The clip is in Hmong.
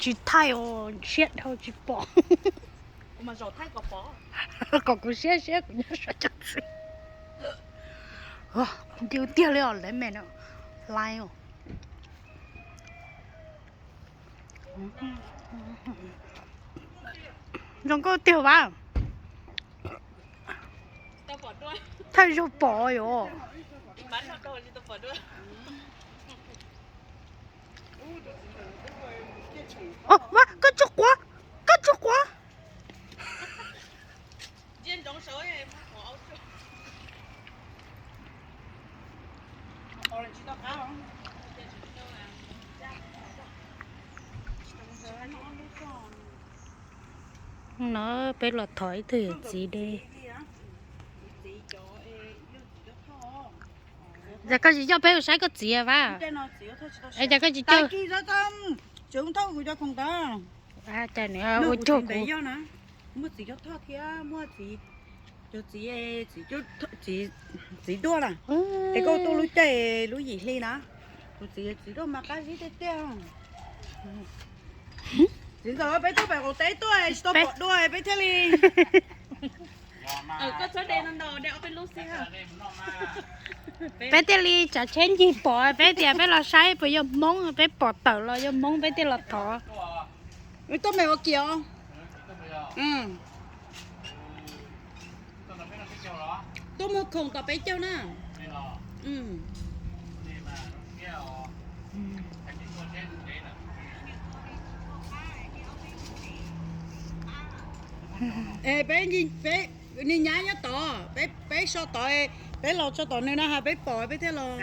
Tsis thaij os, siab dhau tsis pom. Kom kuv siab siab kuv nyob saum cov txiv. Nti tiag li os, lawv me no, laiv. Zoo nkauj tiag Vab. Thaij zoo pom yom. Vab, koj tsis quav, koj tsis quav. No peb los thov ib tug yawm txiv de. Cas koj tsis coj peb mus saib koj txiv Vab? Es cas koj tsis coj? Cas nws ua cuag kuv. Muaj txiv cov thoj thiab muaj txiv, cov txiv, txiv duaj na. Es koj tuaj lub caij lub yim hli na, kuv txiv, txiv duaj mas qab zib tiag tiag. Txiv ntxawm, peb tuaj pem qaum teb tuaj tsis tau pom dua peb thiaj li. Peb thiaj li tsav tsheb ncig pom, peb tias peb los saib puas yog Hmoob, peb pom tawm los yog Hmoob peb thiaj los thov. Tuaj me ua kios. Tuaj muag khoom tom peb caug na. Es peb, peb, nws nyab nyob tod, peb so tod, peb los tso tom nws na has peb pom peb thiaj los.